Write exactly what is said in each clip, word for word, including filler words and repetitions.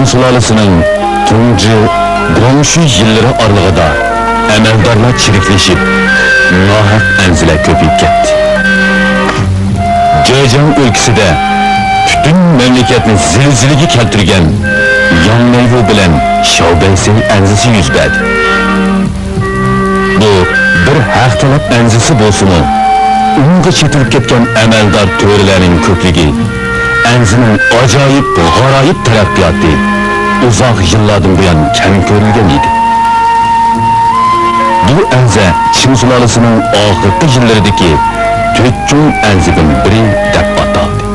سۇلالىسىنىڭ تۇنجى، بىرىنچى يىللىرى ئارىلىقىدا ئەمەلدارلار چىرىكلىشىپ، ناھەق ئەنزىلەر كۆپىيىپ كەتتى. جېجياڭ ئۆلكىسىدە پۈتۈن مەملىكەتنى زىلزىلىگە كەلتۈرگەن ياڭمەيۋۇ بىلەن شياۋبەيسەي ئەنزىسى يۈز بەردى. بۇ بىر ھەق تەلەپ ئەنزىسى بولسىمۇ، ئۇنىڭغا چېتىلىپ كەتكەن ئەمەلدار تۆرىلەرنىڭ كۆپلۈكى ئەنزىنىڭ ئاجايىپ، غارايىپ تەرەققىياتى ئۇزاق يىللاردىن بۇيان كەم كۆرۈلگەن ئىدى. بۇ ئەنزە چىڭ سۇلالىسىنىڭ ئاخىرقى يىللىرىدىكى تۆت چوڭ ئەنزىدىن بىرى دەپ ئاتالدى.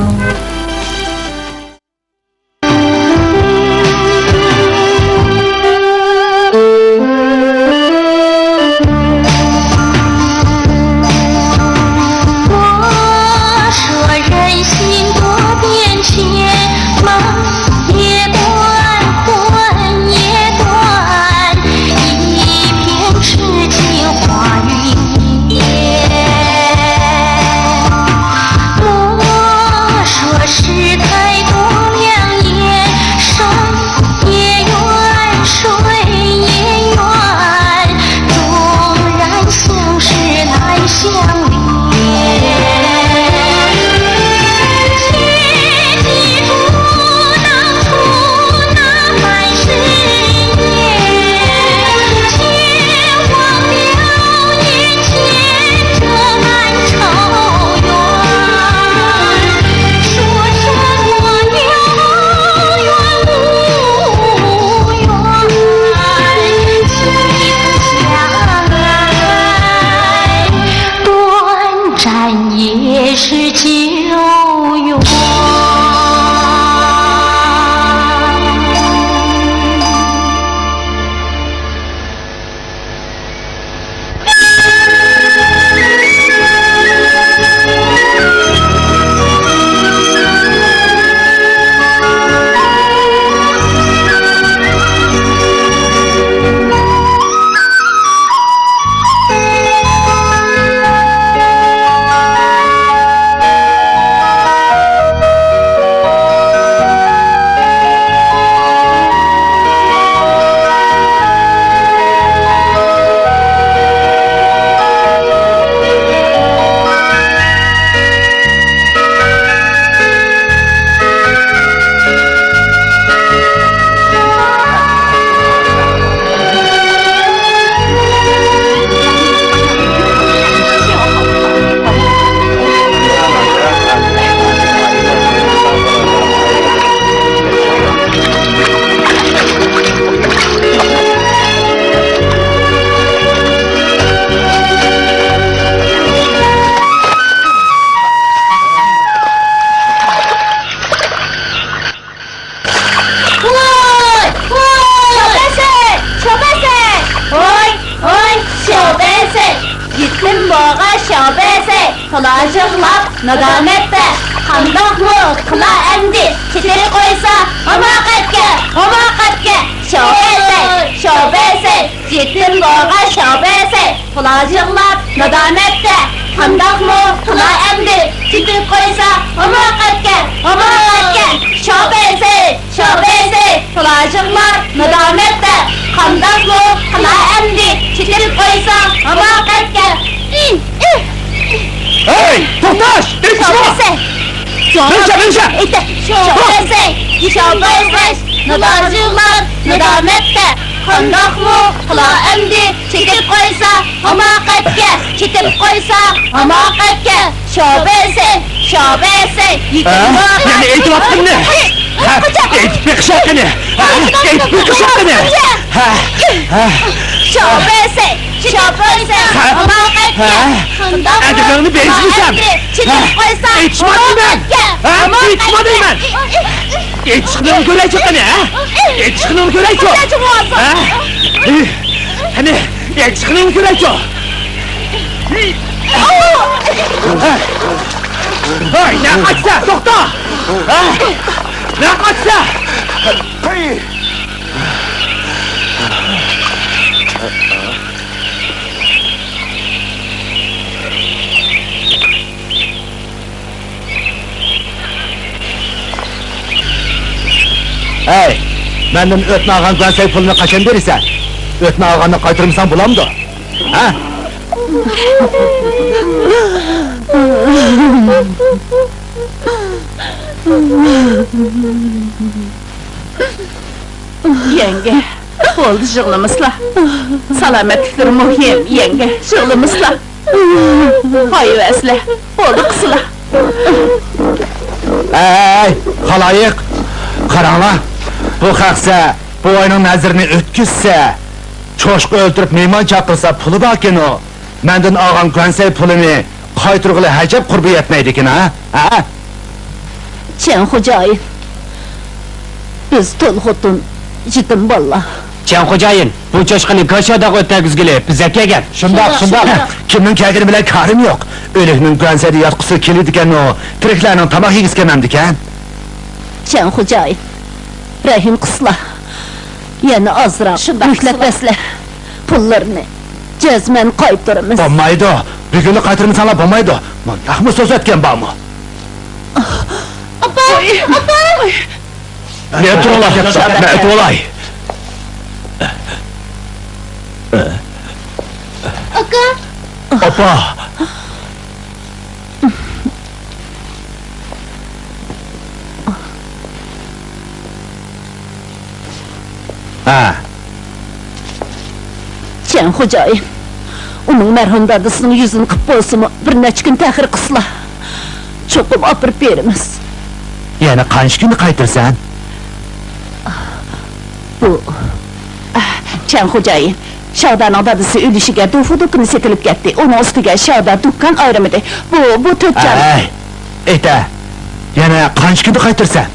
ۋاي! ۋاي! شابەسەي! شابەسەي! ھوي! ھوي! شابەسەي! يېتىم بولغان شابەسەي! تولا يىغلاپ نادامەتتە، قانداقمۇ قىلا ئەمدى؟ كېتىپ قويسا ھاماقەتكە، ھاماقەتكە! شابەسەي! شابەسەي! يېتىم بولغان شابەسەي! تولا يىغلاپ نادامەتتە، قانداقمۇ قىلا ئەمدى؟ كېتىپ قويسا ھاماقەتكە، ھاماقەتكە! شابەسەي! شابەسەي! تولا يىغلاپ نادامەتتە، قانداقمۇ قىلا ئەمدى؟ كېتىپ قويسا ھاماقەتكە! ھەي، توختاش! شابەسەي! مەنچە، مەنچە! شابەسەي! شابەسەي! نادامەتتە، قانداقمۇ قىلا ئەمدى؟ كېتىپ قويسا ھاماقەتكە، كېتىپ قويسا ھاماقەتكە! شابەسەي! شابەسەي! ھە؟ يەنە ئېيتىۋاتقىنىنى؟ ھە؟ ئېيتىپ بېقىشاققىنى؟ ھە؟ ئېيتىپ بېقىشاققىنى؟ ھە؟ ھە؟ شابەسەي! شابەسەي! ھاماقەتكە! ئەدىپىڭنى بېزىمىسەن! كېتىپ قويسا ئېيتىشما دەيمەن! ھە؟ ئېيتىشما دەيمەن! ئېيتىشقىنىڭنى كۆرەيچۇ قېنى، ھە؟ ئېيتىشقىنىڭنى كۆرەيچۇ! ھە؟ قېنى، ئېيتىشقىنىڭنى كۆرەيچۇ! ھە؟ ھەي، نەگە قاچىسەن؟ توختا! ھە؟ نەگە قاچىسەن؟ ھەي، مەندىن ئۆتنە ئالغان گۇەنسەي پۇلىنى قاچان بېرىسەن؟ ئۆتنە ئالغاننى قايتۇرمىساڭ بولامدۇ؟ ھە؟ يەڭگە، بولدى، يىغلىمىسىلا. سالامەتلىكلىرى مۇھىم، يەڭگە، يىغلىمىسىلا. قويۇۋەرسىلە، بولدى، قىسىلا. ئەي، خالايىق، قاراڭلار، بۇ خەقسە بوۋاينىڭ نەزىرىنى ئۆتكۈزسە، چوشقا ئۆلتۈرۈپ مېھمان چاقىرسا پۇلى باركەنۇ، مەندىن ئالغان گۇەنسەي پۇلىنى قايتۇرغىلى ئەجەب قۇربى يەتمەيدىكىن، ھە؟ ھە؟ چيەن خوجايىن، بىز تۇل خوتۇن، يېتىم بالىلار. چيەن خوجايىن، بۇ چوشقىنى گاشاداغا ئۆتەرگۈزگىلى بىز ئەكەلگەن. شۇنداق، شۇنداق، شۇنداق. شۇنداق. كىمنىڭ كەلگىنى بىلەن كارىم يوق. ئۆلۈكنىڭ گۇەنسەيدە ياتقۇسى كېلىدىكەنۇ، تىرىكلەرنىڭ تاماق يېگۈسى كەلمەمدىكەن. چيەن خوجايىن، رەھىم قىسىلا. يەنە ئازراق شۇنداق مۆھلەت قىسىلا. بەرسىلە. پۇللىرىنى جەزمەن قايتۇرىمىز. بولمايدۇ. بۈگۈنلا قايتۇرمىساڭلار بولمايدۇ. مۇنداقمۇ سۆز ئۆتكەن بارمۇ؟ ئاپا! ئاپا! مەن تۇرۇڭلار. مەن ئۆتۈۋالاي. ئاكا! ئاپا! ھە. چيەن خوجايىن، ئۇنىڭ مەرھۇم دادىسىنىڭ يۈزىنى قىپ بولسىمۇ، بىر نەچچە كۈن تەخىر قىسىلا. چوقۇم ئاپىرىپ بېرىمىز. يەنە قانچە كۈندە قايتۇرىسەن؟ بۇ، چيەن خوجايىن، شاۋدانىڭ دادىسى ئۆلۈشىگە دۇفۇ دۇكىنى سېتىلىپ كەتتى. ئۇنىڭ ئۈستىگە شاۋدا دۇكان ئايرىمىدى. بۇ، بۇ تۆت جان. ئەي، ئېيتە، يەنە قانچە كۈندە قايتۇرىسەن؟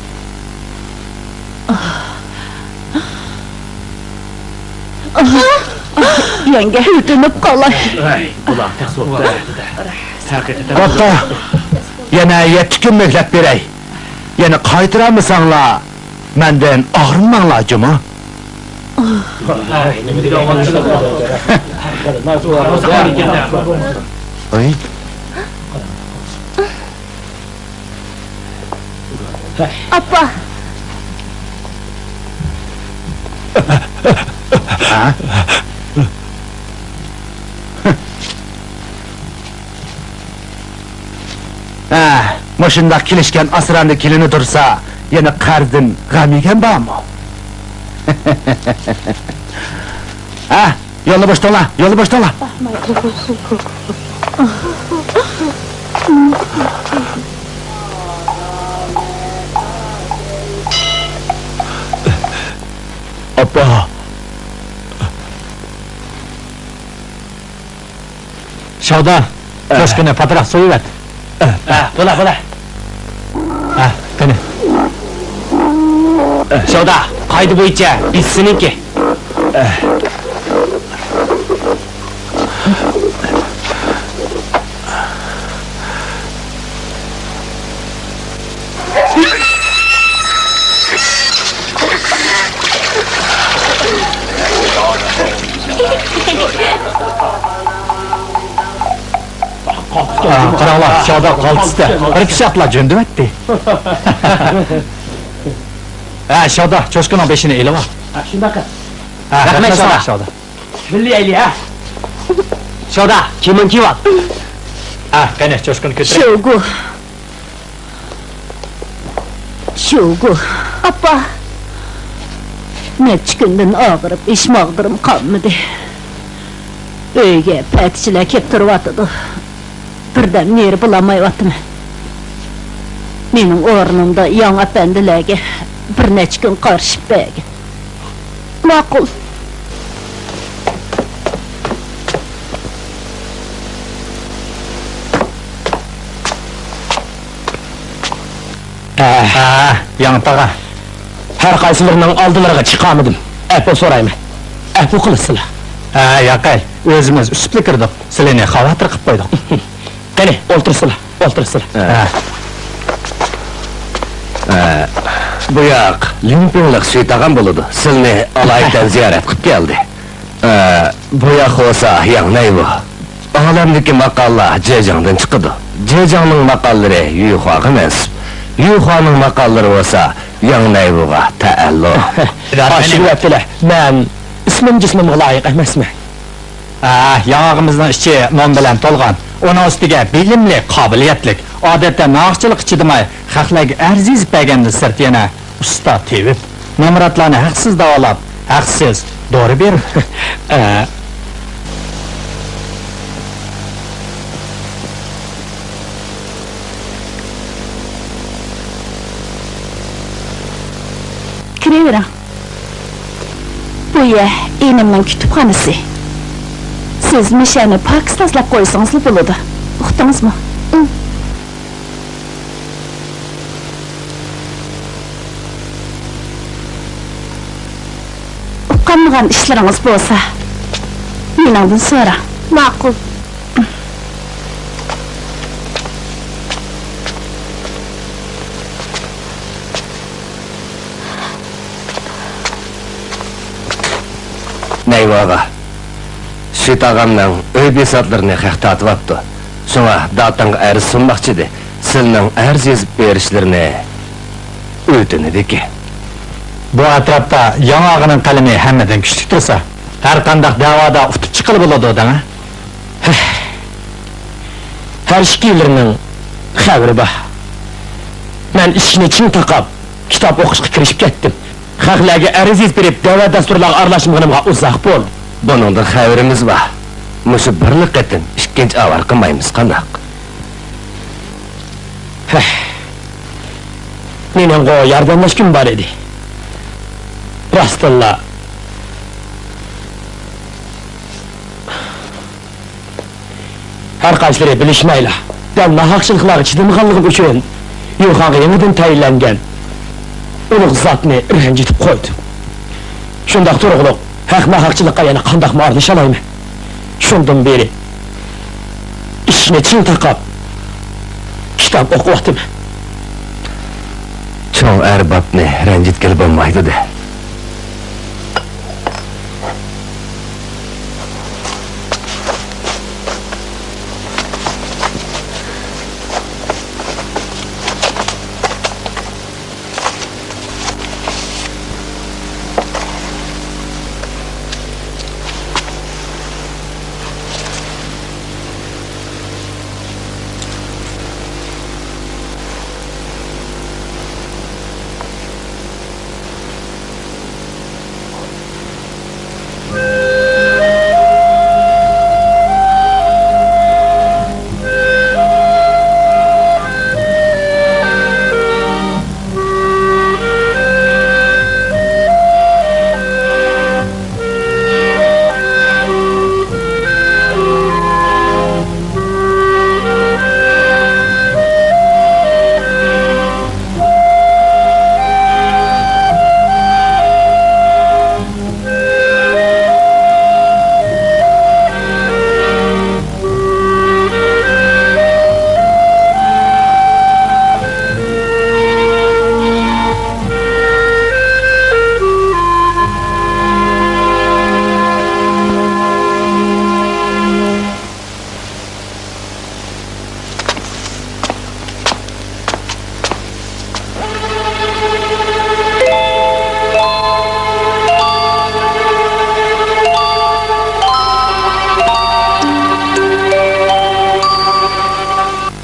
يەڭگە، يۈتۈنۈپ قالاي. ئەي، بۇلار تەس بوپتۇ. ھەقىقەتەن. بوپتۇ. يەنە يەتتە كۈن مۆھلەت بېرەي. يەنە قايتۇرالمىساڭلار، مەندىن ئاغرىنماڭلار جۇمۇ. ئاپا. ھە؟ ھە، مۇشۇنداق كېلىشكەن ئاسراندا كېلىنى تۇرسا، يەنە قەرزدىن غەم يېگەن بارمۇ؟ ھە، يولنى بوشىتىڭلار، يولنى بوشىتىڭلار. ئاپا. شاۋدا، ئە. چوشقىنى پاتراق سويۇۋەت. ئە، بولا، بولا. ئە، قېنى. شاۋدا، قائىدە بويىچە بىز سېنىڭكى. ئا، قاراڭلار، شاۋدا قالتىستە. بىر پىچاقلا جۆندىۋەتتى. ھە، شاۋدا، چوشقىنىڭ بېشىنى ئېلىۋال. ھە، شۇنداق قىل. ھە، رەھمەت، رەھمەت ساڭا، شاۋدا. شاۋدا. بىللە يەيلى، ھە؟ شاۋدا، كىيىمىڭنى كىيىۋال. ھە، قېنى، چوشقىنى كۆتۈرە. شوگۇ. شوگۇ. ئاپا. نەچچە كۈندىن ئاغرىپ، ھېچ ماغدۇرۇم قالمىدى. ئۆيگە پاكىتچىلار كەپ تۇرۇۋاتىدۇ. بىردەم نېرى بولالمايۋاتىمەن. مېنىڭ ئورنۇمدا ياڭ ئەپەندىلەرگە بىر نەچچە كۈن قارىشىپ بەرگىن. ماقۇل. ھە، ھە، ياڭ تاغا. ھەر قايسىلىرىنىڭ ئالدىلىرىغا چىقالمىدىم. ئەپۇ سورايمەن. ئەپۇ قىلىسىلەر. ھە، ياقەي، ئۆزىمىز ئۈسۈپلا كىردۇق. سىلىنى خاۋاتىر قىلىپ قويدۇق. قېنى، ئولتۇرسىلا، ئولتۇرسىلا. ھە. ھە. ھە، بۇ ياق لىڭپىڭلىق سۈيتاغان بولىدۇ. سىلنى ئالايىتەن زىيارەت قىلىپ كەلدى. ھە، بۇ ياق بولسا ياڭنەيۋو. ئالەمدىكى ماقاللار جېجياڭدىن چىقىدۇ. جېجياڭنىڭ ماقاللىرى يۈيخۇاغا مەنسۇپ. يۈيخۇانىڭ ماقاللىرى بولسا ياڭ نەيۋۇغا تەئەللۇق. ئاشۇرۇۋەتتىلە، مەن ئىسمىم جىسمىمغا لايىق ئەمەسمەن. ھە، ياڭاغىمىزنىڭ ئىچى نان بىلەن تولغان. ئۇنىڭ ئۈستىگە بىلىملىك، قابىلىيەتلىك. ئادەتتە ناھەقچىلىققا چىدىماي، خەقلەرگە ئەرز يېزىپ بەرگەندىن سىرت يەنە ئۇستا تېۋىپ، نامراتلارنى ھەقسىز داۋالاپ، ھەقسىز دورا بېرىپ. ئە. كىرىۋېرىڭ. بۇ يەر ئىنىمنىڭ كۇتۇپخانىسى. سىز مىشەنى پاكىز تازىلاپ قويسىڭىزلا بولىدۇ. ئۇقتىڭىزمۇ؟ ئۇقالمىغان ئىشلىرىڭىز بولسا، مېنىڭدىن سوراڭ. ماقۇل. نەيۋا ئاغا، شۈت ئاغامنىڭ ئۆي بىساتلىرىنى خەق تارتىۋاپتۇ. شۇڭا داتاڭغا ئەرز سۇنماقچى ئىدى. سىلىنىڭ ئەرز يېزىپ بېرىشلىرىنى ئۆتۈنىدىكەن. بۇ ئەتراپتا ياڭ ئاغىنىڭ قەلىمى ھەممىدىن كۈچلۈك تۇرسا، ھەرقانداق دەۋادا ئۇتۇپ چىققىلى بولىدۇ دەڭە. ھەر ئىككىلىرىنىڭ خەۋىرى بار. مەن ئىشىكنى چىڭ تاقاپ، كىتاب ئوقۇشقا كىرىشىپ كەتتىم. خەقلەرگە ئەرز يېزىپ بېرىپ، دەۋا دەستۇرلارغا ئارىلاشمىغىنىمغا ئۇزاق بولدى. بۇنىڭدىن خەۋىرىمىز بار. مۇشۇ بىرلا قېتىم ئىككىنچى ئاۋارە قىلمايمىز قانداق؟ ھەھ. مېنىڭغۇ ياردەملەشكۈم بار ئىدى. راستتىنلا. ھەر قايسىلىرى بىلىشمەيلا، دەل ناھەقچىلىقلارغا چىدىمىغانلىقىم ئۈچۈن يۇخاڭغا يېڭىدىن تەيىنلەنگەن ئۇلۇغ زاتنى رەنجىتىپ قويدۇم. شۇنداق تۇرۇقلۇق ھەق ناھەقچىلىققا يەنە قانداقمۇ ئارىلىشالايمەن؟ شۇندىن بېرى ئىشىكنى چىڭ تاقاپ، كىتاب ئوقۇۋاتىمەن. چوڭ ئەربابنى رەنجىتكىلى بولمايدۇ-دە.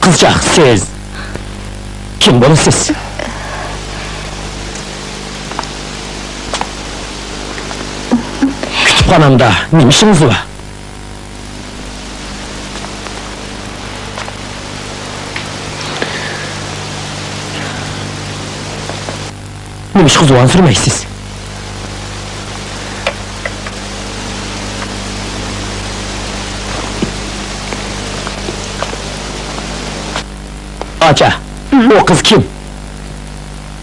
قىزچاق، سىز كىم بولىسىز؟ كۇتۇپخانامدا نېمە ئىشىڭىز بار؟ نېمىشقا زۇۋان سۈرمەيسىز؟ ئاچا، ئۇ قىز كىم؟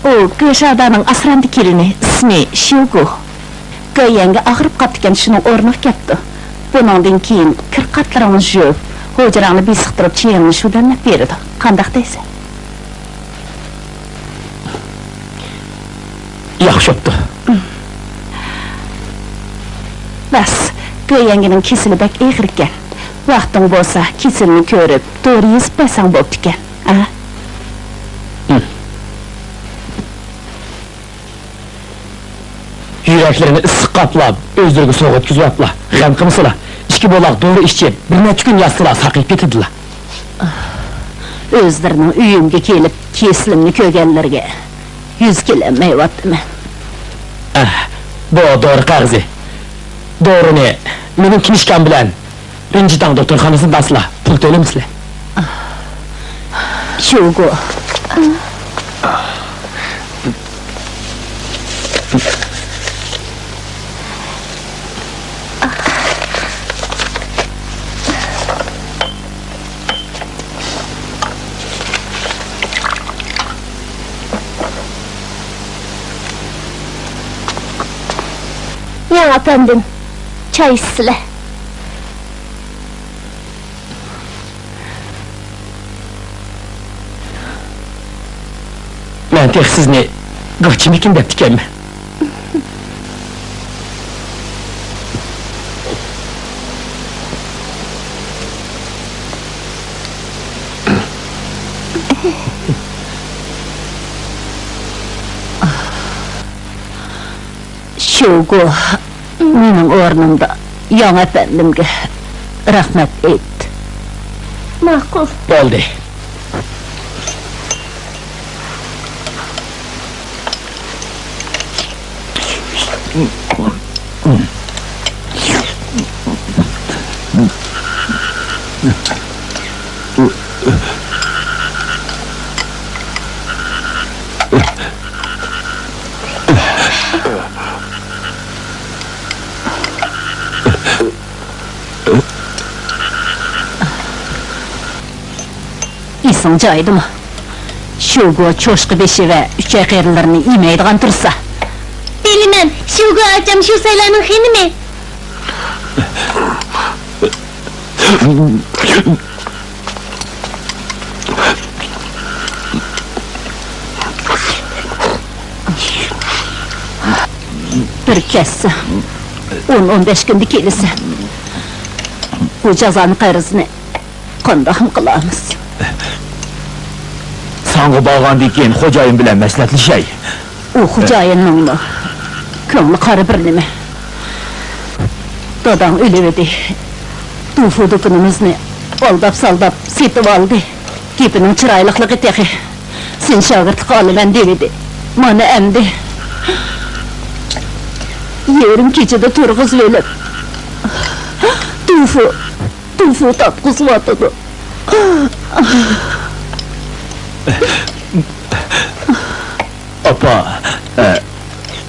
ئۇ گېشادانىڭ ئاسراندى كېلىنى، ئىسمى شيوگۇ. گېيەڭگە ئاغرىپ قاپتىكەن، شۇنىڭ ئورنىغا كەپتۇ. بۇنىڭدىن كېيىن كىر-قاتلىرىڭنى يۇيۇپ، ھۇجراڭنى بېسىقتۇرۇپ، چېيىڭنى شۇ دەملەپ بېرىدۇ. قانداق دەيسەن؟ ياخشى بوپتۇ. راست، گېيەڭگىنىڭ كېسىلى بەك ئېغىركەن. ۋاقتىڭ بولسا، كېسىلىنى كۆرۈپ، دورا يېزىپ بەرسەڭ بوپتىكەن، ھە؟ ھىم. يۈرەكلىرىنى ئىسسىق قاپلاپ، ئۆزلىرىگە سوۋغا ئۆتكۈزۈۋاپلا. غەم قىلمىسىلا، ئىككى بولاق دورا ئىچىپ، بىر نەچچە كۈن ياتسىلا ساقىيىپ كېتىدىلا. ئۆزلىرىنىڭ ئۆيۈمگە كېلىپ، كېسىلىمنى كۆرگەنلىرىگە يۈز كېلەلمەيۋاتىمەن. ئەھ، بۇ دورا قەغىزى. دورىنى مېنىڭ كىنىشكام بىلەن رىنجىتاڭ دوختۇرخانىسىدا ئالسىلا، پۇل تۆلىمەيسىلەر. شۇگو. ياڭ ئەپەندىم، چاي ئىچسىلە. مەن تېخى سىزنى غاچىمىكىن دەپتىكەنمەن. شۇگو، مېنىڭ ئورنۇمدا ياڭ ئەپەندىمگە رەھمەت ئېيت. ماقۇل. بولدى. ئېسىڭ جايىدىمۇ؟ شۇگو چوشقا بېشى ۋە ئۈچەي قېرىلىرىنى يېمەيدىغان تۇرسا. بىلىمەن، شۇگو ئاچام شۇ سايلارنىڭ خېنىمى. بىر كەتسە، ئون، ئون بەش كۈندە كېلىسە، بۇ جازانى قەرزىنى قانداقمۇ قىلارمىز؟ ساڭغا بارغاندىن كېيىن خوجايىن بىلەن مەسلىھەتلىشەي. ئۇ خوجايىننىڭمۇ كۆڭلى قارا بىر نېمە. داداڭ ئۆلۈۋىدى. دۇفۇ دۇكىنىمىزنى ئالداپ-سالداپ سېتىۋالدى. گېپىنىڭ چىرايلىقلىقى تېخى سېنى شاگىرتلىققا ئالىمەن دېۋىدى. مانا ئەمدى يېرىم كېچىدە تۇرغۇزۇۋېلىپ، دۇفۇ، دۇفۇ تارتقۇزۇۋاتىدۇ. ئاپا، ئە،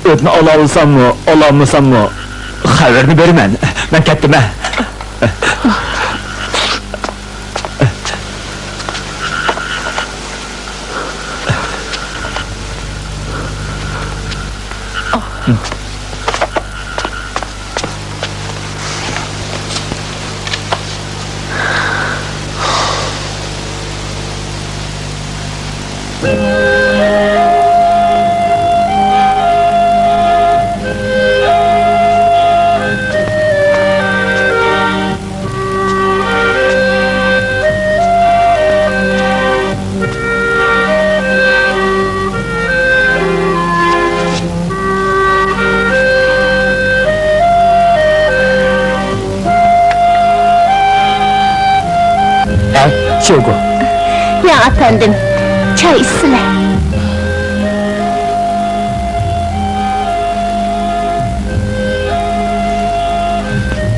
ئۆتنى ئالالىساممۇ، ئالالمىساممۇ خەۋىرىنى بېرىمەن. مەن كەتتىم، ھە. ھە، شوگو. ياڭ ئەپەندىم، چاي ئىچسىلە.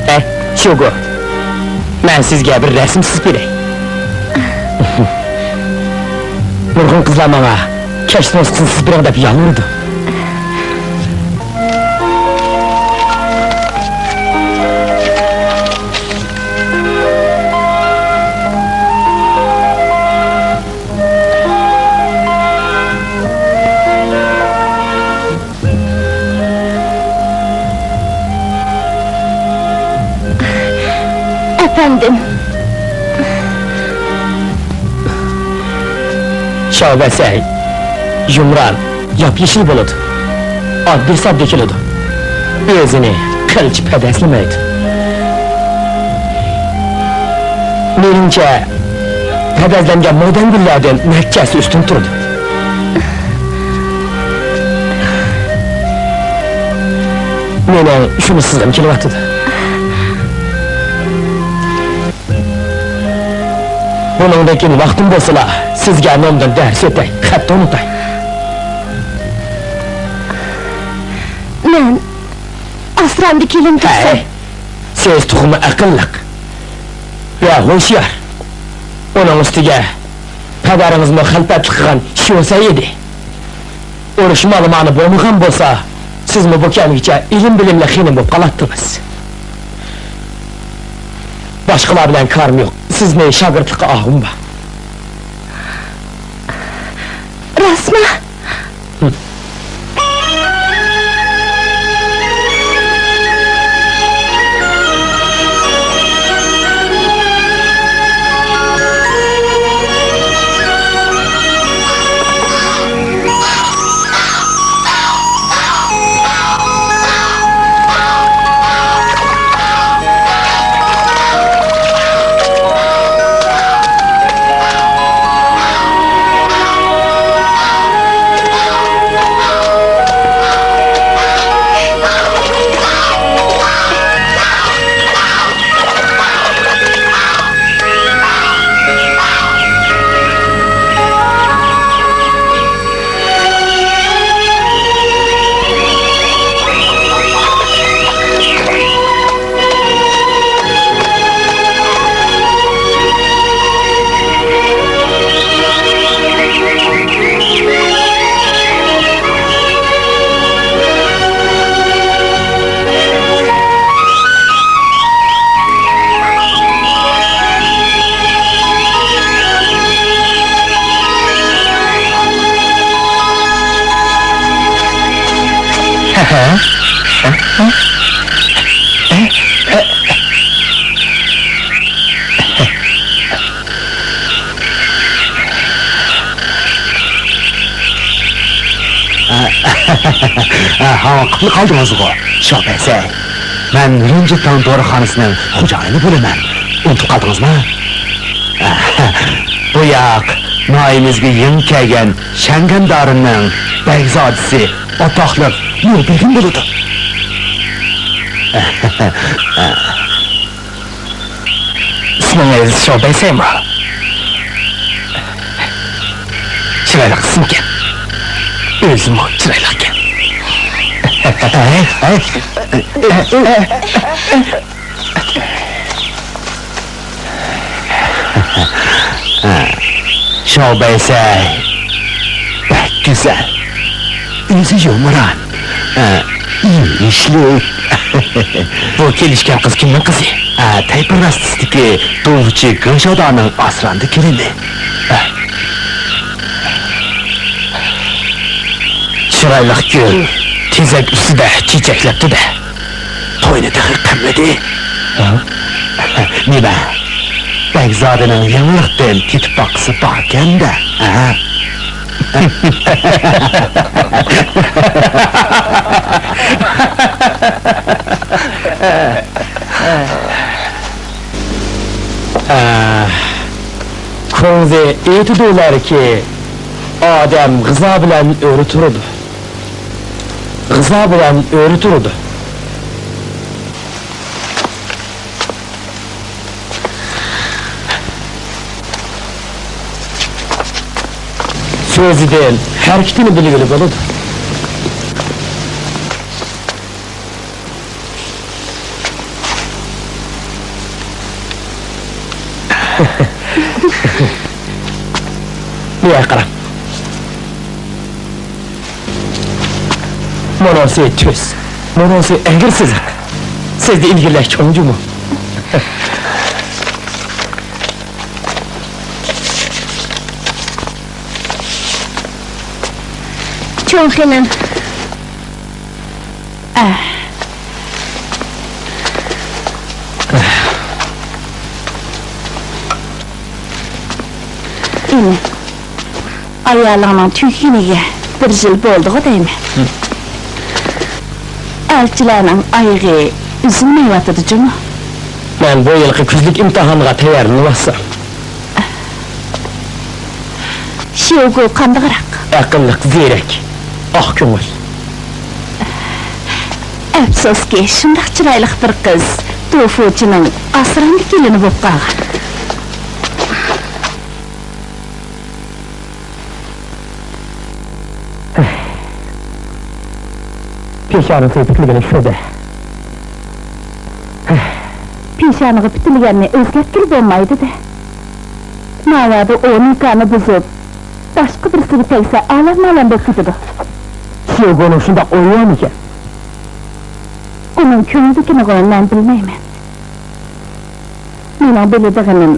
ھە، شوگو. مەن سىزگە بىر رەسىم سىزىپ بېرەي. نۇرغۇن قىزلار ماڭا كەچلىك نۇسخىسىنى سىزىپ بېرىڭ دەپ يالۋۇرىدۇ. ئەپەندىم. شاۋەسەي يۇمران، ياپيېشىل بولىدۇ. ئاددىي-ساددىي كېلىدۇ. ئۆزىنى قىلچە پەدەسلىمەيدۇ. مېنىڭچە، پەدەزلەنگەن مودېرن گۈللەردىن نەچچە ھەسسە ئۈستۈن تۇرىدۇ. مېنىڭ شۇنى سىزغۇم كېلىۋاتىدۇ. بۇنىڭدىن كېيىن ۋاقتىم بولسىلا، سىزگە نومدىن دەرس ئۆتەي، خەتنى ئۇنتاي. مەن ئاسرامدا كېلىن تۇرسۇن. ھەي، سىز تېخىمۇ ئەقىللىق ۋە ھوشيار. ئۇنىڭ ئۈستىگە پەدەرىڭىزمۇ خەلپەتلىك قىلغان شىۋېتسەي ئىدى. ئۇرۇش مالىمانى بولمىغان بولسا، سىزمۇ بۇ كەمگىچە ئىلىم-بىلىملىك خېنىم بولۇپ قالاتتىڭىز. باشقىلار بىلەن كارىم يوق. سىزنى شاگىرتلىققا ئالغۇم بار. راستمۇ؟ ھاڭۋاقىپلا قالدىڭىزغۇ، شاۋبەيسەي. مەن رېنجىتاڭ دورىخانىسىنىڭ خوجايىنى بولىمەن. ئۇنتۇپ قالدىڭىزمۇ؟ بۇ ياق ناھىيىمىزگە يېڭى كەلگەن شەڭگەندارىنىڭ بەگزادىسى ئاتاقلىق نۇربېگىم بولىدۇ. ئىسمىڭىز شاۋبەيسەيمۇ؟ چىرايلىق ئىسىمكەن. ئۆزىمۇ چىرايلىقكەن. شاۋبەيسەي بەك گۈزەل. ئۆزى يۇمران. ئېرىشلىك. بۇ كېلىشكەن قىز كىمنىڭ قىزى؟ تەيپىر راستىسىدىكى دۇڭغىچى گېڭشادانىڭ ئاسرامدا كېلىنى. چىرايلىق گۈل تېزەك ئۈستىدە چېچەكلەپتۇ-دە. توينى تېخى قىلمىدى. ھە؟ نېمە؟ بەگزادىنىڭ يېڭىلىقتىن تېتىپ باققۇسى باركەن-دە، ھە؟ ئە، كۇڭزى ئېيتىدۇلاركى، ئادەم غىزا بىلەن ئۆرە تۇرىدۇ. غىزا بىلەن ئۆرە تۇرىدۇ. سۆزىدىن ھەرىكىتىنى بىلگىلى بولىدۇ. بۇ يەرگە قاراڭ. مۇنۇسى تۈز، مۇنۇسى ئەگرى سىزىق. سىزدە ئىلگىرىلەش چوڭ جۇمۇ. چوڭ خېنىم. ئە. ئىنىم، ئايالىڭنىڭ تۈگىگىنىگە بىر يىل بولدىغۇ دەيمەن. ئەلچىلەرنىڭ ئايىغى ئۈزۈلمەيۋاتىدۇ جۇمۇ. مەن بۇ يىلقى كۈزلۈك ئىمتىھانغا تەييارلىنىۋاتسام. شيوگۇ قانداقراق؟ ئەقىللىق، زېرەك، ئاق كۆڭۈل. ئەپسۇسكى، شۇنداق چىرايلىق بىر قىز توفۇچىنىڭ ئاسرامدىكى كېلىنى بولۇپ قالغان. پېشانىسى پۈتۈلگىنى شۇ-دە. پېشانىغا پۈتۈلگەننى ئۆزگەرتكىلى بولمايدۇ-دە. ناۋادا ئۇ نىكاھنى بۇزۇپ، باشقا بىرسىگە تەگسە، ئالەم-ئالەم بولۇپ كېتىدۇ. شيوگونىڭ شۇنداق ئويى بارمىكەن؟ ئۇنىڭ كۆڭلىدىكىنىغۇ مەن بىلمەيمەن. مېنىڭ بىلىدىغىنىم،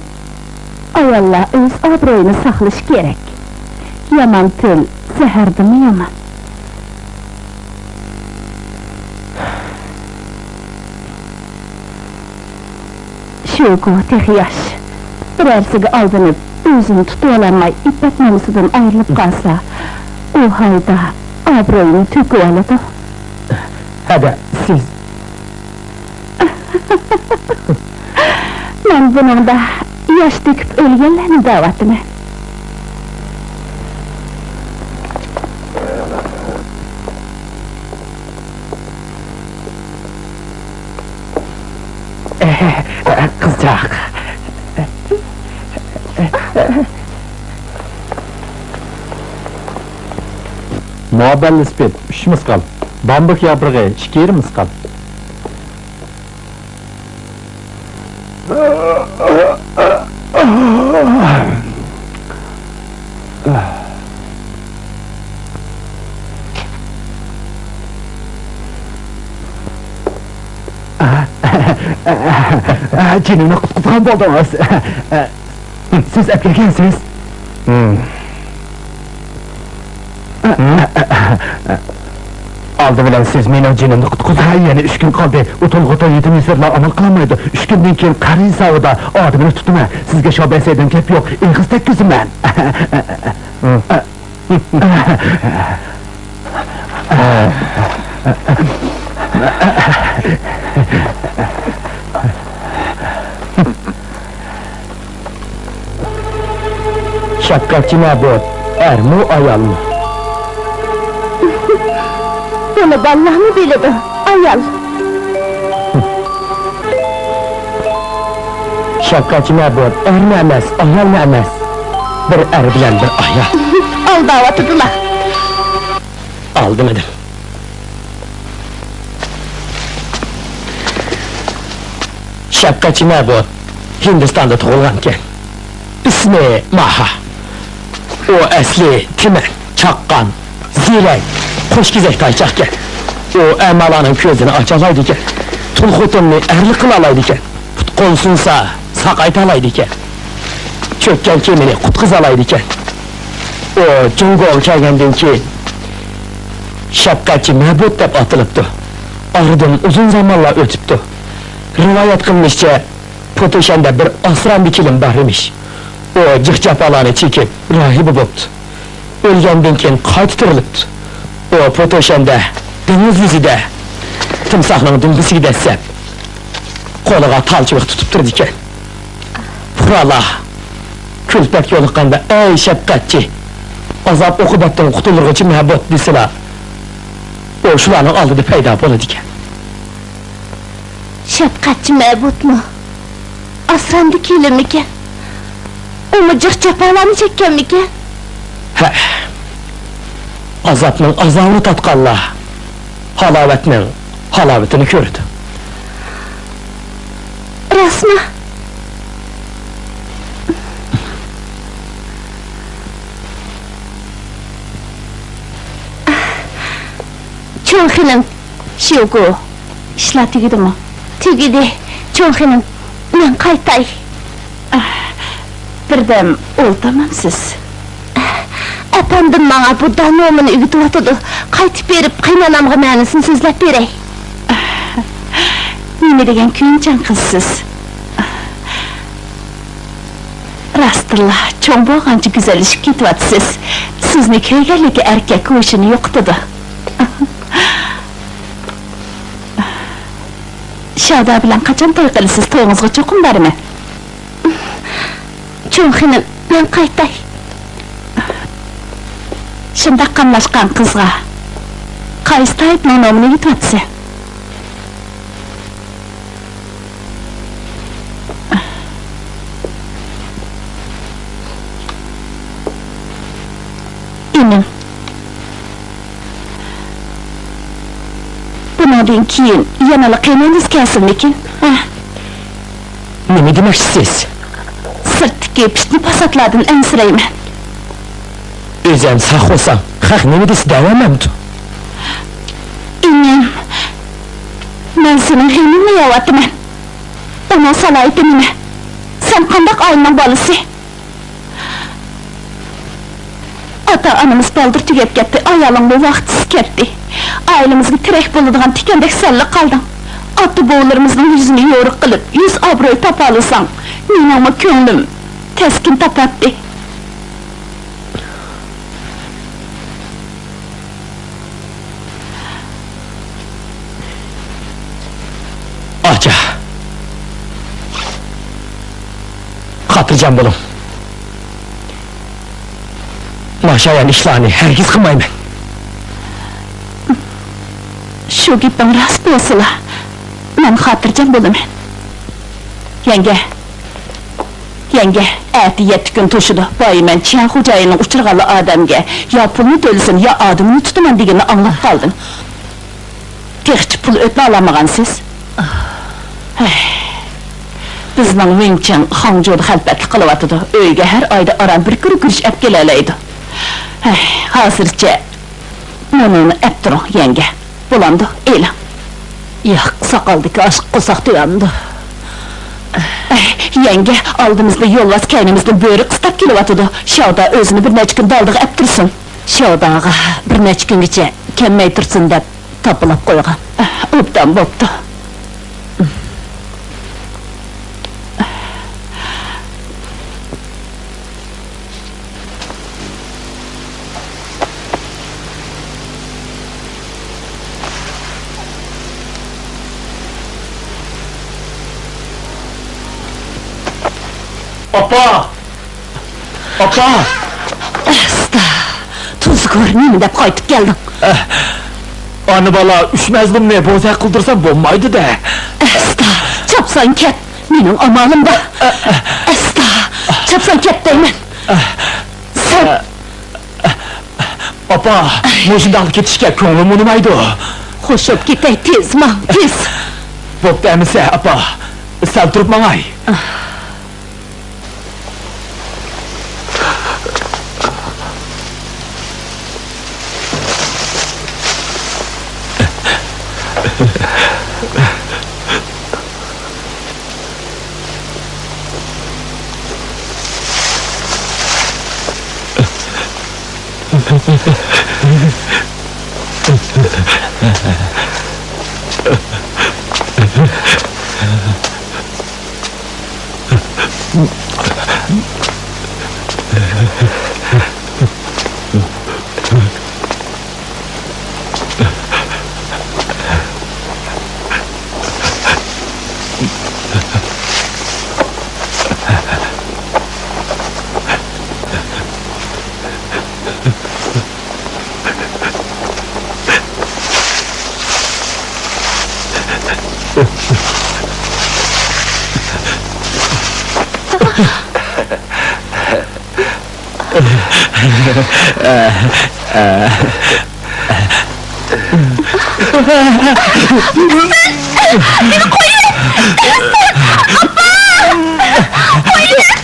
ئاياللار ئۆز ئابرۇيىنى ساقلىشى كېرەك. يامان تىل زەھەردىنمۇ يامان. شيوگو تېخى ياش. بىرەرسىگە ئالدىنىپ، ئۆزىنى تۇتۇۋالالماي، ئىپپەت نومۇسىدىن ئايرىلىپ قالسا، ئۇ ھالدا ئابرۇيىنى تۆكۈۋالىدۇ. ھەدە، سىز مەن بۇنىڭدا ياش تۆكۈپ ئۆلگەنلەرنى دەۋاتىمەن. قىزچاق. مۇئەببەللى سپىرت، ئۈچ مىسقال. بامبۇك ياپرىقى، ئىككى يېرىم مىسقال. جېنىمنى قۇتقۇزغان بولدىڭىز. سىز ئەپكەنسىز. ئالدى بىلەن سىز مېنىڭ جېنىمنى قۇتقۇزدى. ھە، يەنە ئۈچ كۈن قالدى. ئۇ تولغۇتۇن يېتىم يېسىرلار ئامال قىلالمايدۇ. ئۈچ كۈندىن كېيىن قەرز ھېسابىدا ئادىمىنى تۇتىمەن. سىزگە شابەسەيدىن گەپ يوق. ئېغىز تەگكۈزىمەن. شەپقەتچى مەبۇد، ئەرمۇ، ئايالمۇ؟ بۇنى بالىلارمۇ بىلىدۇ، ئايال. شەپقەتچى مەبۇد، ئەرمۇ ئەمەس، ئايالمۇ ئەمەس. بىر ئەر بىلەن بىر ئايال. ئالداۋاتىدىلا. ئالدىمىدىم. شەپقەتچى مەبۇد ھىندىستاندا تۇغۇلغانكەن. ئىسمى ماھا. ئۇ ئەسلى تىمەن، چاققان، زېرەك، قوشكېزەك تايچاقكەن. ئۇ ئەمالارنىڭ كۆزىنى ئاچالايدىكەن. تۇل خوتۇننى ئەرلىك قىلالايدىكەن. پۇت-قول سۇنسا ساقايتالايدىكەن. چۆككەن كېمىنى قۇتقۇزالايدىكەن. ئۇ جۇڭگوغا كەلگەندىن كېيىن شەپقەتچى مەبۇد دەپ ئاتىلىپتۇ. ئارىدىن ئۇزۇن زامانلار ئۆتۈپتۇ. رىۋايەت قىلىنىشىچە، پوتوشەندە بىر ئاسرامدىكى كېلىن بار ئىمىش. ئۇ جىق-جاپالارنى چېكىپ، راھىبە بوپتۇ. ئۆلگەندىن كېيىن قايتا تىرىلىپتۇ. ئۇ پوتوشەندە، دېڭىز يۈزىدە تىمساھنىڭ دۈمبىسىگە دەسسەپ، قولىغا تال چىۋىق تۇتۇپ تۇرىدىكەن. پۇقرالار كۈلپەتكە يولۇققاندا، ئەي شەپقەتچى، ئازاب-ئوقۇبەتتىن قۇتۇلدۇرغۇچى مەبۇد دېسىلا، ئۇ شۇلارنىڭ ئالدىدا پەيدا بولىدىكەن. شەپقەتچى مەبۇدمۇ؟ ئاسرامدىكى كېلىنمىكەن؟ ئۇمۇ جىق-جاپالارنى چەككەنمىكەن؟ ھە. ئازابنىڭ ئازابىنى تارتقانلار ھالاۋەتنىڭ ھالاۋىتىنى كۆرىدۇ. راستمۇ؟ چوڭ خېنىم، شيوگو، ئىشلار تۈگىدىمۇ؟ تۈگىدى. چوڭ خېنىم، مەن قايتاي. بىردەم ئولتۇرمامسىز؟ ئەپەندىم ماڭا بۇددا نومىنى ئۆگىتىۋاتىدۇ. قايتىپ بېرىپ، قېيىنئانامغا مەنىسىنى سۆزلەپ بېرەي. نېمە دېگەن كۆيۈمچان قىزسىز. راستتىنلا، چوڭ بولغانچە گۈزەللىشىپ كېتىۋاتىسىز. سىزنى كۆرگەنلىكى ئەركەك ھوشىنى يوقىتىدۇ. شادا بىلەن قاچان توي قىلىسىز؟ تويىڭىزغا چوقۇم بارىمەن. چوڭ خېنىم، مەن قايتاي. شۇنداق قاملاشقان قىزغا قايسى تايىپنىڭ نومىنى ئېيتىۋاتىسەن؟ كېيىن يەنىلا قېنىڭىز كەلسۇنمىكىن؟ ھە. نېمە دېمەكچىسىز؟ سىرتتىكى پىتنە-پاساتلاردىن ئەنسىرەيمەن. ئۆزۈڭ ساق بولساڭ، خەق نېمە دېسە دەۋەرمەمدۇ؟ ئىنىم، مەن سېنىڭ غېمىڭنى يەۋاتىمەن. ئۇنىڭ سالاھىيىتى نېمە؟ سەن قانداق ئائىلىنىڭ بالىسى؟ ئاتا-ئانىمىز بالدۇر تۈگەپ كەتتى، ئايالىڭمۇ ۋاقتىسىز كەتتى. ئائىلىمىزگە تىرەك بولىدىغان تىكەندەك سەنلا قالدىڭ. ئاتا-بوۋىلىرىمىزنىڭ يۈزىنى يورۇق قىلىپ، يۈز-ئابرۇي تاپالىساڭ، مېنىڭمۇ كۆڭلۈم تەسكىن تاپاتتى. ئاچا، خاتىرجەم بولۇڭ. ناشايان ئىشلارنى ھەرگىز قىلمايمەن. شۇ گېپىڭ راست بولسىلا، مەن خاتىرجەم بولىمەن. يەڭگە، يەڭگە، ئەتە يەتتە كۈن توشىدۇ. بايىمەن چيەن خوجايىننىڭ ئۇچرىغانلا ئادەمگە يا پۇلنى تۆلىسۇن، يا ئادىمىنى تۇتىمەن دېگىنىنى ئاڭلاپ قالدىم. تېخىچە پۇل ئۆتنە ئالالمىغانسىز. ھەي، بىزنىڭ ۋېڭچىڭ خاڭجۇدا خەلپەتلىك قىلىۋاتىدۇ. ئۆيگە ھەر ئايدا ئاران بىر كۈرە گۈرۈچ ئەپ كېلەلەيدۇ. ھەي، ھازىرچە مۇنۇنى ئەپ تۇرۇڭ، يەڭگە. بولامدۇ؟ ئېلىڭ. ياق، ساقالدىكى ئاش قورساق تويامدۇ؟ ئەي، يەڭگە، ئالدىمىزدا يولۋاس، كەينىمىزدىن بۆرە قىستاپ كېلىۋاتىدۇ. شاۋدا ئۆزىنى بىر نەچچە كۈن دالدىغا ئەپ تۇرسۇن. شاۋداغا بىر نەچچە كۈنگىچە كەلمەي تۇرسۇن دەپ تاپىلاپ قويغان. ئوبدان بوپتۇ. ئاپا! ئاپا! ئەستا! تۇزكور، نېمە دەپ قايتىپ كەلدىڭ؟ ئانا-بالا ئۈچ مەزلۇمنى بوزەك قىلدۇرسام بولمايدۇ-دە. ئەستا! چاپسان كەت! مېنىڭ ئامالىم بار. ئەستا! چاپسان كەت دەيمەن! سەن ئاپا، مۇشۇنداقلا كېتىشكە كۆڭلۈم ئۇنىمايدۇ. خوش بوپ كېتەي، تېز ماڭ، تېز. بوپتۇ ئەمىسە، ئاپا. سەل تۇرۇپ ماڭاي.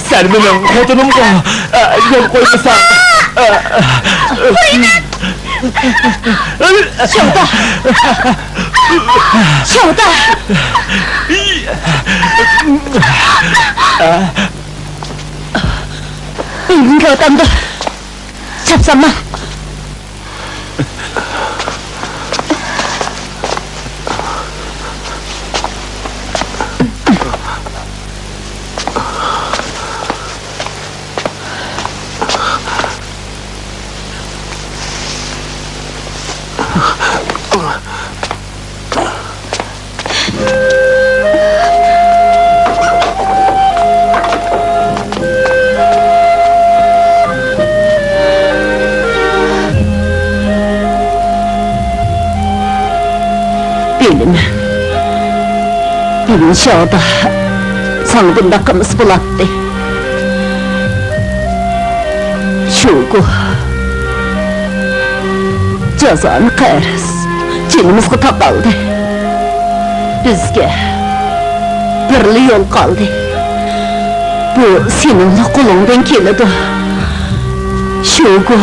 سەن مېنىڭ خوتۇنۇمغۇ، يول قويمىساڭ. شاۋدا! شاۋدا! ئۆيۈڭگە ئاتامدۇ؟ چاپسانما! بىلىمەن. بۈگۈن شاۋدا ساڭا بۇنداق قىلمىسا بولاتتى. شۇگۇ، جازانى قەرز جېنىمىزغا تاقالدى. بىزگە بىرلا يول قالدى. بۇ سېنىڭلا قولۇڭدىن كېلىدۇ. شۇگۇ،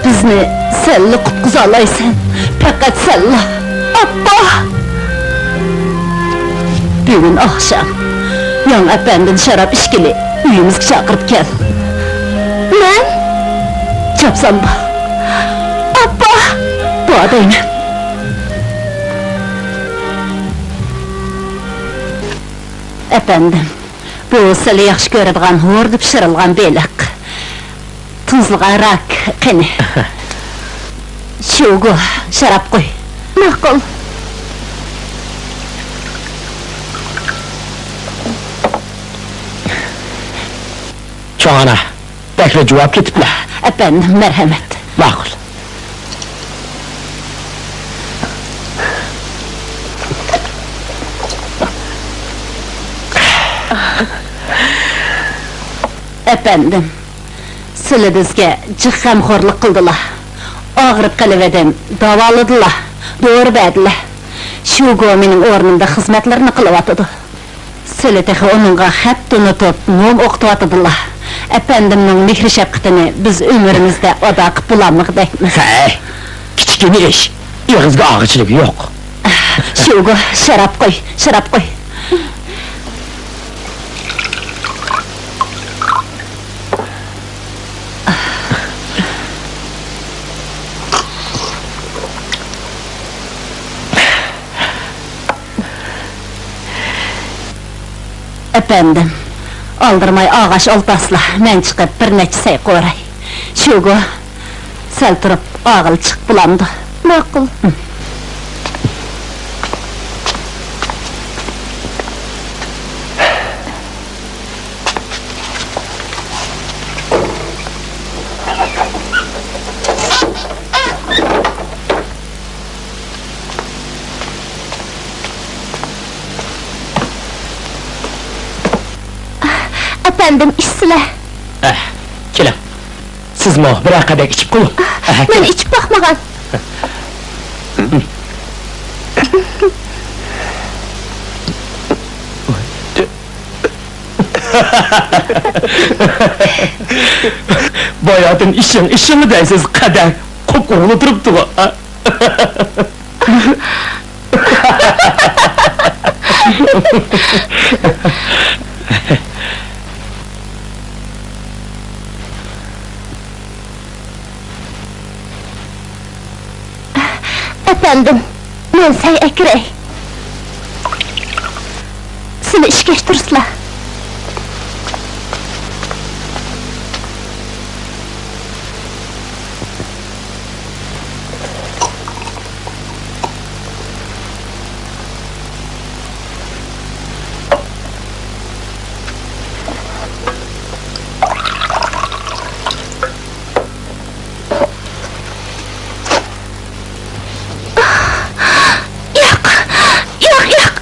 بىزنى سەنلا قۇتقۇزالايسەن، پەقەت سەنلا. ئاپا! بۈگۈن ئاخشام ياڭ ئەپەندىنى شاراب ئىچكىلى ئۆيىمىزگە چاقىرىپ كەل. مەن؟ چاپسان بار. ئاپا! بار دەيمەن. ئەپەندىم، بۇ سىلى ياخشى كۆرىدىغان ھوردۇ پىشۇرۇلغان بېلىق. تۇزلىغان راك، قېنى. شۇگۇ، شاراب قۇي. ماقۇل. چوڭ ئانا، بەكلا جۇۋاپ كېتىپلا. ئەپەندىم، مەرھەمەت. ماقۇل. ئەپەندىم، سىلى بىزگە جىق غەمخورلۇق قىلدىلا. ئاغرىپ قېلىۋىدىم، داۋالىدىلا، دورا بەردىلە. شۇگۇ مېنىڭ ئورنۇمدا خىزمەتلىرىنى قىلىۋاتىدۇ. سىلى تېخى ئۇنىڭغا خەت تونۇتۇپ، نوم ئوقۇتۇۋاتىدىلا. ئەپەندىمنىڭ مېھرى-شەپقىتىنى بىز ئۆمرىمىزدە ئادا قىپ بولالمىغۇدەكمىز. ھەي، كىچىككىنە ئىش، ئېغىزغا ئاغىچىلىك يوق. شۇگۇ، شاراب قوي، شاراب قوي. ئەپەندىم، ئالدىرىماي ئاغاچ ئولتۇرسىلا، مەن چىقىپ بىر نەچچە سەي قوراي. شۇگۇ، سەل تۇرۇپ ئاغىلى چىقىپ بولامدۇ؟ ماقۇل. ئەپەندىم، ئىچسىلە. ئەھ، كېلىڭ. سىزمۇ بىرەر قەدەك ئىچىپ قويۇڭ. ئەھ، مەن كېلىڭ. ئىچىپ باقمىغان. باياتىن ئىشىڭ ئىشىڭ دەيسىز، قەدەھ قۇپقۇڭلا تۇرۇپتىغۇ. ئەپەندىم، مەن سەي ئەكىرەي. سىلى ئىچكەچ تۇرسىلا. ياق، ياق، ياق.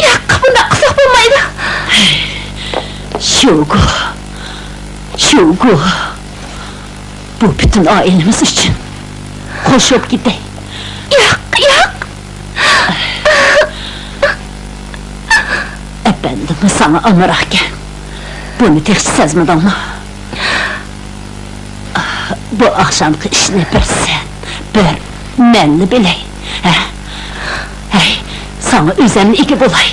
ياق، بۇنداق قىلساق بولمايدۇ. شۇگۇ، شۇگۇ. بۇ پۈتۈن ئائىلىمىز ئۈچۈن. خوش بولۇپ كېتەي. ياق، ياق. ئەپەندىم ساڭا ئامراقكەن. بۇنى تېخىچە سەزمىدىڭمۇ؟ بۇ ئاخشامقى ئىشنى بىر سەن، بىر مەنلا بىلەي. ھە؟ ھەي، ساڭا ئۆزۈملا ئىگە بولاي.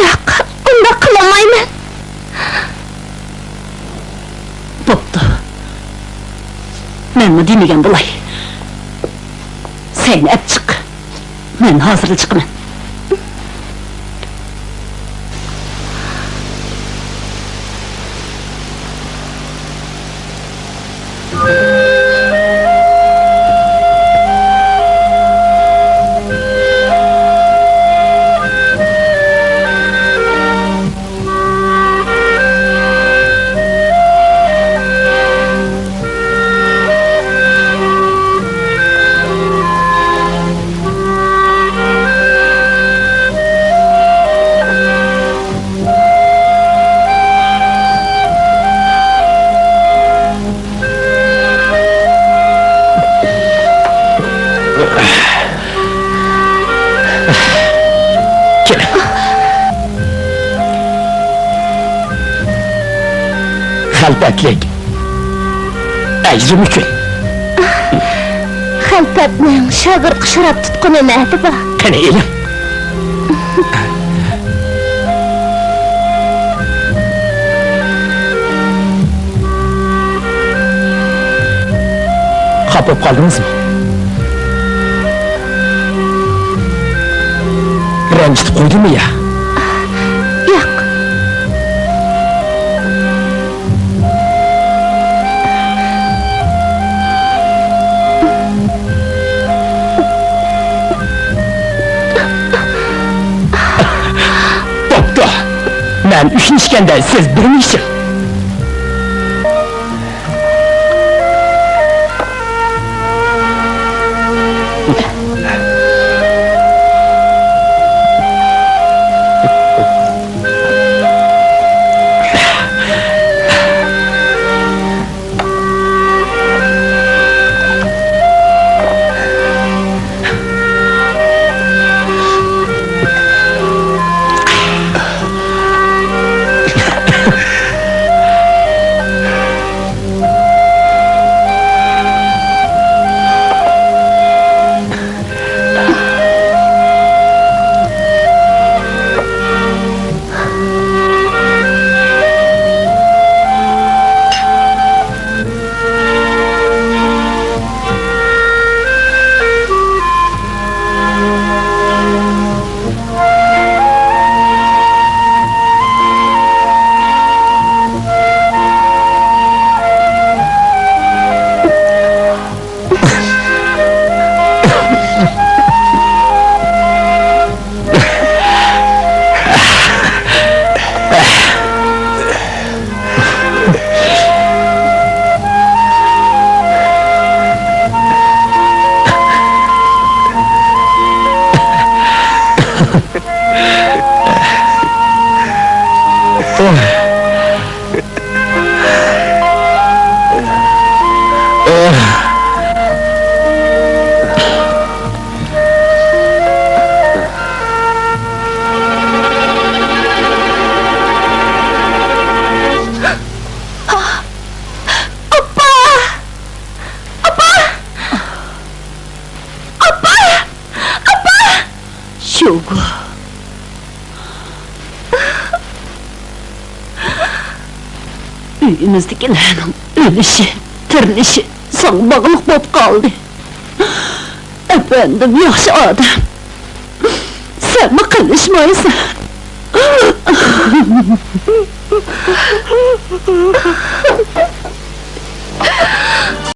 ياق، ئۇنداق قىلالمايمەن. بوپتۇ. مەنمۇ دېمىگەن بولاي. سەينى ئەپ چىق. مەن ھازىرلا چىقىمەن. كېلىڭ. خەلپەتلىك ئەجرىم ئۈچۈن. خەلپەتنىڭ شاگىرتقا شاراب تۇتقىنى نەدە بار؟ قېنى، ئېلىڭ. خاپا بولۇپ قالدىڭىزمۇ؟ رەنجىتىپ قويدۇممۇ يا؟ ياق. بوپتۇ. مەن ئۈچىنچى ئىكەندە سىز بىرىنچى. ئاپا! ئاپا! ئاپا! ئاپا! شوگۇ. ئۆيىمىزدىكىلەرنىڭ ئۆلۈشى، تىرىلىشى ساڭا باغلىق بولۇپ قالدى. ئەپەندىم ياخشى ئادەم. سەنمۇ قېلىشمايسەن.